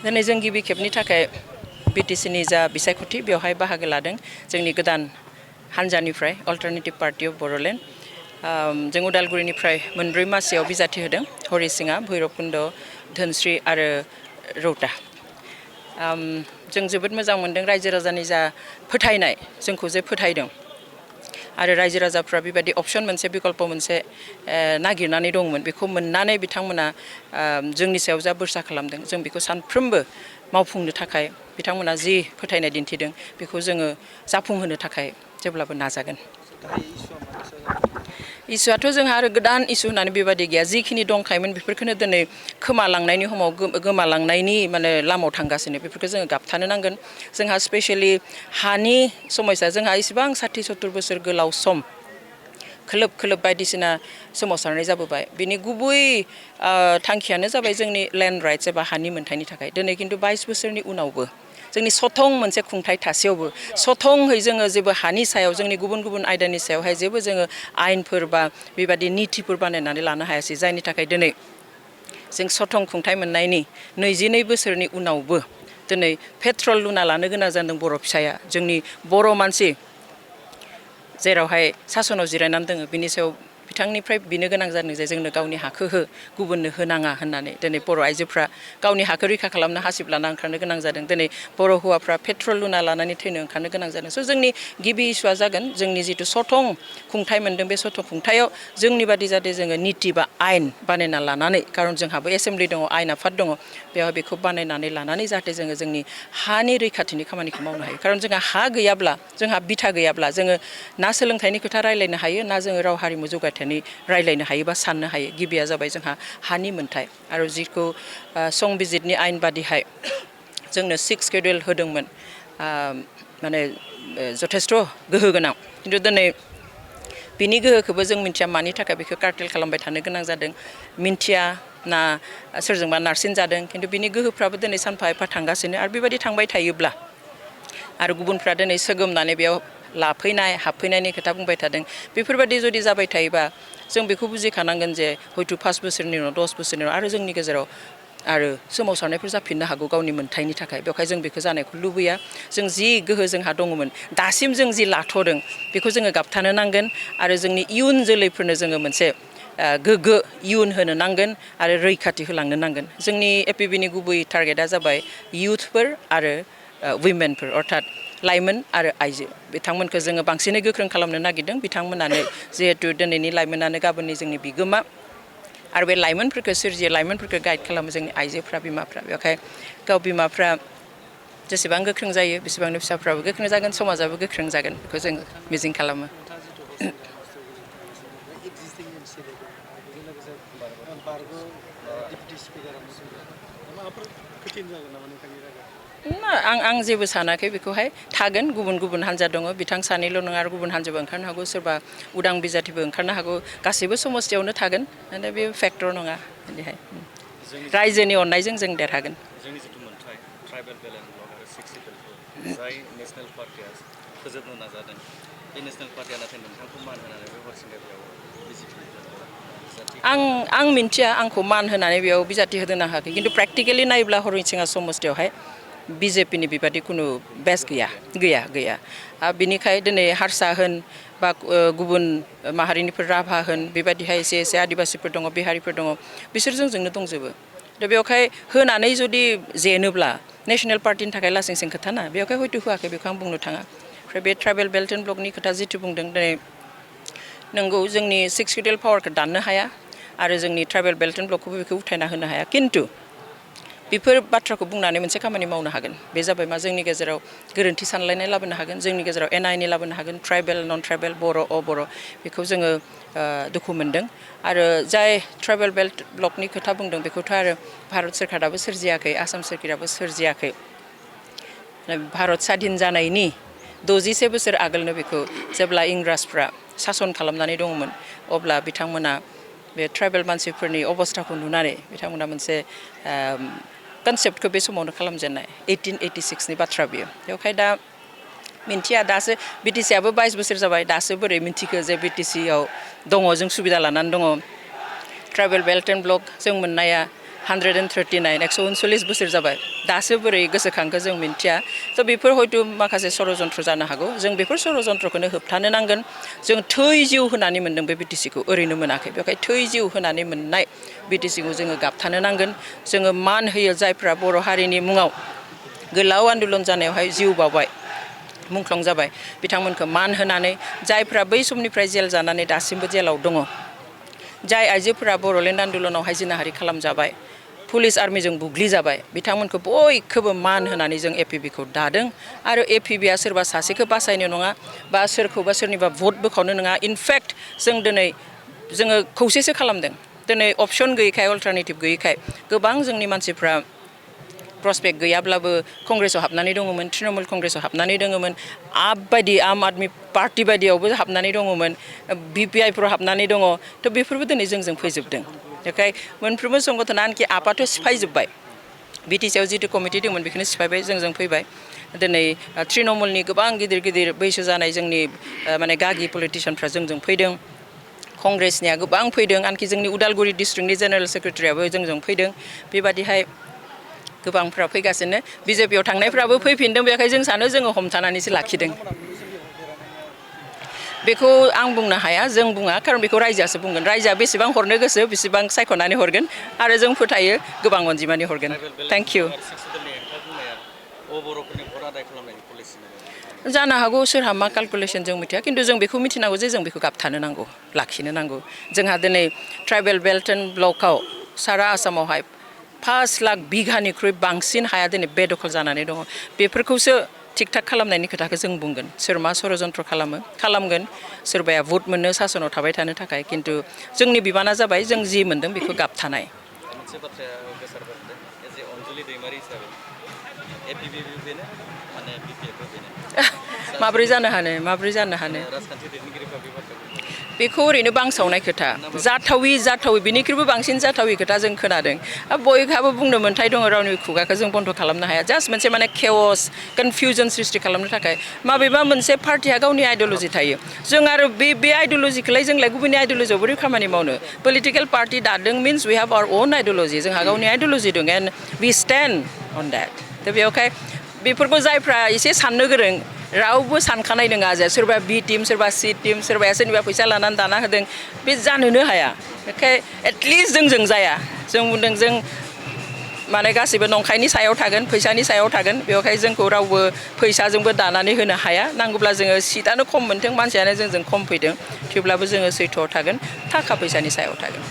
दिनै जों गिबि खेबनि थाखाय बिटिसिनि जा बिसायख'थि बेवहाय बाहागो लादों जोंनि गोदान हानजानिफ्राय अल्टारनेटिभ पार्टी अफ बड'लेण्ड जों उदालगुरिनिफ्राय मोनब्रै मासियाव बिजाथि होदों हरिसिङा भैरबकुन्द धोनस्रि आरो रौता जों जोबोद मोजां मोनदों रायजो राजानि जा फोथायनाय जोंखौ जे फोथायदों आरो रायजो राजाफ्रा बेबायदि अपसन मोनसे बिकल्प मोनसे नागिरनानै दंमोन बेखौ मोननानै बिथांमोना जोंनि सायाव जा बोरसा खालामदों जों बेखौ सानफ्रोमबो मावफुंनो थाखाय बिथांमोना जि फोथायनाय दिन्थिदों बेखौ जोङो जाफुंहोनो थाखाय जेब्लाबो नाजागोन इसुआथ' जोंहा आरो गोदान इसु होननानै बेबायदि गैया जिखिनि दंखायोमोन बेफोरखौनो दिनै खोमालांनायनि समाव गोमालांनायनि माने लामायाव थांगासिनो बेफोरखौ जोङो गाबथानो नांगोन जोंहा स्पेसियेलि हानि समस्या जोंहा इसेबां 60-70 बोसोर गोलाव सम खोलोब खोलोब बायदिसिना सोमावसारनाय जाबोबाय बिनि गुबै थांखियानो जाबाय जोंनि लेन्ड राइट्स एबा हानि मोन्थायनि थाखाय दिनै खिन्थु 22 बोसोरनि उनावबो जोंनि सथं मोनसे खुंथाय थासेयावबो सथंहै जोङो जेबो हानि सायाव जोंनि गुबुन गुबुन आयदानि सायावहाय जेबो जोङो आयेनफोर बा बेबायदि नितिफोर बानायनानै लानो हायासै जायनि थाखाय दिनै जों सथं खुंथाय मोननायनि 22 बोसोरनि उनावबो दिनै पेट्रल लुना लानो गोनां जादों बर' फिसाया जोंनि बर' मानसि जेरावहाय सासनाव जिरायनानै दङ बिनि सायाव बिथांनिफ्राय बिनो गोनां जादों जे जोंनो गावनि हाखौ गुबुननो होनाङा होननानै दिनै बर' आइजोफ्रा गावनि हाखौ रैखा खालामनो हासिब लाना ओंखारनो गोनां जादों दिनै बर' हौवाफ्रा पेट्रल लुना लानानै थैनो ओंखारनो गोनां जादों स' जोंनि गिबि इस्युआ जागोन जोंनि जिथु सथं खुंथाय मोन्दों बे सथं खुंथायाव जोंनि बादि जाहाथे जोङो निति बा आयेन बानायना लानानै खारन जोंहाबो एसेमब्लि दङ आयेन आफाद दङ बेवहाय बेखौ बानायनानै लानानै जाहाथे जोङो जोंनि हानि रैखाथिनि खामानिखौ मावनो हायो खारन जोंहा हा गैयाब्ला जोंहा बिथा गैयाब्ला जोङो ना सोलोंथाइनि खोथा रायलायनो हायो ना जोङो राव हारिमु जौगाथायनि रायलायनो हायो बा साननो हायो गिबिया जाबाय जोंहा हानि मोन्थाय आरो जिखौ संबिजितनि आयेन बादिहाय जोंनो 6 शेड्युल होदोंमोन माने जथेस्थ' गोहो गोनां खिन्थु दिनै बिनि गोहोखौबो जों मिन्थिया मानि थाखाय बेखौ कार्टेल खालामबाय थानो गोनां जादों मिन्थिया ना सोरजोंबा नारसिन जादों खिन्थु बिनि गोहोफ्राबो दिनै सानफा एफा थांगासिनो आरो बेबायदि थांबाय थायोब्ला आरो गुबुनफ्रा दिनै सोगोमनानै बेयाव हाबफैनायनि खोथा बुंबाय थादों बेफोरबायदि जुदि जाबाय थायोबा जों बेखौ बुजिखानांगोन जे हयथ' 5 बोसोरनि उनाव 10 बोसोरनि उनाव आरो जोंनि गेजेराव आरो सोमावसारनायफोर जाफिननो हागौ गावनि मोन्थायनि थाखाय बेवहाय जों बेखौ जानायखौ लुबैया जों जि गोहो जोंहा दङमोन दासिम जों जि लाथ'दों बेखौ जोङो गाबथानो नांगोन आरो जोंनि इयुन जोलैफोरनो जोङो मोनसे गोग्गो इयुन होनो नांगोन आरो रैखाथि होलांनो नांगोन जोंनि एपिबिनि गुबै टारगेटआ जाबाय इयुथफोर आरो वुमेनफोर अर्थात लाइमोन आरो आइजो बिथांमोनखौ जोङो बांसिनै गोख्रों खालामनो नागिरदों बिथांमोनानो जिहेतु दिनैनि लाइमोनानो गाबोननि जोंनि बिगोमा आरो बे लाइमोनफोरखौ सोरजियो लाइमोनफोरखौ गाइड खालामो जोंनि आइजोफ्रा बिमाफ्रा बेवहाय गाव बिमाफ्रा जेसेबां गोख्रों जायो बेसेबांनो फिसाफ्राबो गोख्रों जागोन समाजाबो गोख्रों जागोन बेखौ जों मिजिं खालामो आं जेबो सानाखै बेखौहाय थागोन गुबुन गुबुन हान्जा दङ बिथां सानैल' नङा आरो गुबुन हान्जाबो ओंखारनो हागौ सोरबा उदां बिजाथिबो ओंखारनो हागौ गासैबो समस्थियावनो थागोन माने बे फेक्टर नङा बिदिहाय रायजोनि अननायजों जों देरहागोन जोंनि जिथु मोन्थाय ट्राइबेल बेलेन्स ब्लक आरो 6 शेड्युलखौ जाय नेसनेल पार्टिया फोजोबनो नाजादों बे नेसनेल पार्टिया नाथाय नोंथांखौ मान होनानै बे हरिसिंगायाव आं मिन्थिया आंखौ मान होनानै बेयाव बिजाथि होदोंनो हायाखै खिन्थु प्रेक्टिकेलि नायोब्ला हरिसिङा समस्थियावहाय बिजेपिनि बेबादि खुनु बेस गैया बिनिखाय दिनै हारसा होन बा गुबुन माहारिनिफोर राभा होन बेबायदिहाय एसे आदिबासिफोर दङ बिहारिफोर दङ बिसोर जोंजोंनो दंजोबो दा बेवहाय होनानै जुदि जेनोब्ला नेसनेल पार्टिनि थाखाय लासिंसिं खोथा ना बेवहाय हयथ' होआखै बेखौ आं बुंनो थाङा ओमफ्राय बे ट्राइबेल बेल्ट एन्ड ब्लकनि खोथा जिथु बुंदों दिनै नंगौ जोंनि 6 शेड्युल पावारखौ दाननो हाया आरो जोंनि ट्राइबेल बेल्ट एन्ड ब्लकखौबो बेखौ उथायना होनो हाया खिन्थु बेफोर बाथ्राखौ बुंनानै मोनसे खामानि मावनो हागोन बे जाबाय मा जोंनि गेजेराव गोरोन्थि सानलायनाय लाबोनो हागोन जोंनि गेजेराव एना-एनि लाबोनो हागोन ट्राइबेल नन ट्राइबेल बर' अबर' बेखौ जोङो दुखु मोनदों आरो जाय ट्राइबेल बेल्ट ब्लकनि खोथा बुंदों बेखौथ' आरो भारत सोरखाराबो सोरजियाखै आसाम सोरखाराबो सोरजियाखै भारत स्वाधीन जानायनि 61 बोसोर आगोलनो बेखौ जेब्ला इंराजफ्रा सासन खालामनानै दङमोन अब्ला बिथांमोना बे ट्राइबेल मानसिफोरनि अबस्थाखौ नुनानै बिथांमोना मोनसे कनसेप्टखौ बे समावनो खालामजेननाय 1886नि बाथ्रा बियो बेवहाय दा मिन्थिया दासो बिटिसिआबो 22 बोसोर जाबाय दासो बोरै मिन्थिखो जे बिटिसिआव दङ जों सुबिदा लानानै दङ ट्राइबेल बेल्ट एन्ड ब्लक जों मोननाया 139 139 बोसोर जाबाय दासो बोरै गोसोखांखो जों मिन्थिया थ' बेफोर हयथ' माखासे षड़यन्त्र जानो हागौ जों बेफोर षड़यन्त्रखौनो होबथानो नांगोन जों थै जिउ होनानै मोन्दों बे बिटिसिखौ ओरैनो मोनाखै बेखाय थै जिउ होनानै मोननाय बिटिसिखौ जोङो गाबथानो नांगोन जोङो मान होयो जायफ्रा बर' हारिनि मुङाव गोलाव आन्दलन जानायावहाय जिउ बावबाय मुंख्लं जाबाय बिथांमोनखौ मान होनानै जायफ्रा बै समनिफ्राय जेल जानानै दासिमबो जेलाव दङ जाय आइजोफोरा बर'लेण्ड आन्दलनावहाय जिनाहारि खालामजाबाय पुलिस आर्मिजों बुग्लिजाबाय बिथांमोनखौ बयखौबो मान होनानै जों एपिबिखौ दादों आरो एपिबिया सोरबा सासेखौ बासायनो नङा बा सोरखौबा सोरनिबा भट बोखावनो नङा इनफेक्ट जों दिनै जोङो खौसेसो खालामदों दिनै अपसन गैयैखाय अल्टारनेटिभ गैयैखाय गोबां जोंनि मानसिफ्रा प्रसपेक्ट गैयाब्लाबो कंग्रेसाव हाबनानै दङमोन तृणमूल कंग्रेसाव हाबनानै दङमोन आम आदमी पार्टी बायदियावबो हाबनानै दङमोन बिपिआइफ्राव हाबनानै दङ थ' बेफोरबो दिनै जोंजों फैजोबदों बेखाय मोनफ्रोमबो संगठना आनखि आपाथ' सिफायजोब्बाय बिटिसिआव जिथु कमिटि दंमोन बेखौनो सिफायबाय जोंजों फैबाय दिनै तृणमूलनि गोबां गिदिर गिदिर बैसो जानाय जोंनि माने गागि पलिटिशियानफ्रा जोंजों फैदों कंग्रेसनिया गोबां फैदों आनखि जोंनि उदालगुरि डिस्ट्रिक्टनि जेनेरेल सेक्रेटारियाबो जोंजों फैदों बेबादिहाय गोबांफ्रा फैगासिनो बिजेपियाव थांनायफ्राबो फैफिनदों बेखाय जों सानो जोङो हमथानानैसो लाखिदों बेखौ आं बुंनो हाया जों बुङा खारन बेखौ रायजोआसो बुंगोन रायजोआ बेसेबां हरनो गोसो बेसेबां सायख'नानै हरगोन आरो जों फोथायो गोबां अनजिमानि हरगोन थेंक इउ जानो हागौ सोरहा मा केलकुलेसन जों मिथिया खिन्थु जों बेखौ मिथिनांगौ जे जों बेखौ गाबथानो नांगौ लाखिनो नांगौ जोंहा दिनै ट्राइबेल बेल्ट एन्ड ब्लकआव सारा आसामावहाय 5 लाख बिघानिख्रुइ बांसिन हाया दिनै बेदखल जानानै दङ बेफोरखौसो थिक थाक खालामनायनि खोथाखौ जों बुंगोन सोर मा षड़यन्त्र खालामगोन सोरबाया भट मोननो सासनाव थाबाय थानो थाखाय खिन्थु जोंनि बिबाना जाबाय जों जि मोन्दों बेखौ गाबथानाय मोनसे बाथ्राया गोसारबाय जे अनजलि दैमारि हिसाबै एपिबिबो बेनो माने बिपिएफबो बेनो माब्रै जानो हानो राजखान्थि दैदेनगिरिफ्रा बे बाथ्राखौ बेखौ ओरैनो बांसावनाय खोथा जाथावि बिनिख्रुइबो बांसिन जाथावि खोथा जों खोनादों बयहाबो बुंनो मोन्थाय दङ रावनिबो खुगाखौ जों बन्द खालामनो हाया जास्ट मोनसे माने केअस कनफिउजन सृष्टि खालामनो थाखाय माबेबा मोनसे पार्टिया गावनि आइडिअल'जि थायो जों आरो बे आइडिअल'जिखौलाय जोंलाय गुबुननि आइडिअल'जियाव बोरै खामानि मावनो पलिटिकेल पार्टि दादों means we have our own ideology जोंहा गावनि आइडिअल'जि दं and we stand on that दा बेयावखाय बेफोरखौ जायफ्रा एसे साननो गोरों रावबो सानखानाय नङा जे सोरबा बि टिम सोरबा सि टिम सोरबाया सोरनिबा फैसा लानानै दाना होदों बे जानोनो हाया बेखाय एटलिस्ट जोंजों जाया जों बुंदों जों माने गासैबो नंखायनि सायाव थागोन फैसानि सायाव थागोन बेवहाय जोंखौ रावबो फैसाजोंबो दानानै होनो हाया नांगौब्ला जोङो सिटआनो खम मोनथों मानसियानो जोंजों खम फैदों थेवब्लाबो जोङो सैथोआव थागोन थाखा फैसानि सायाव थागोन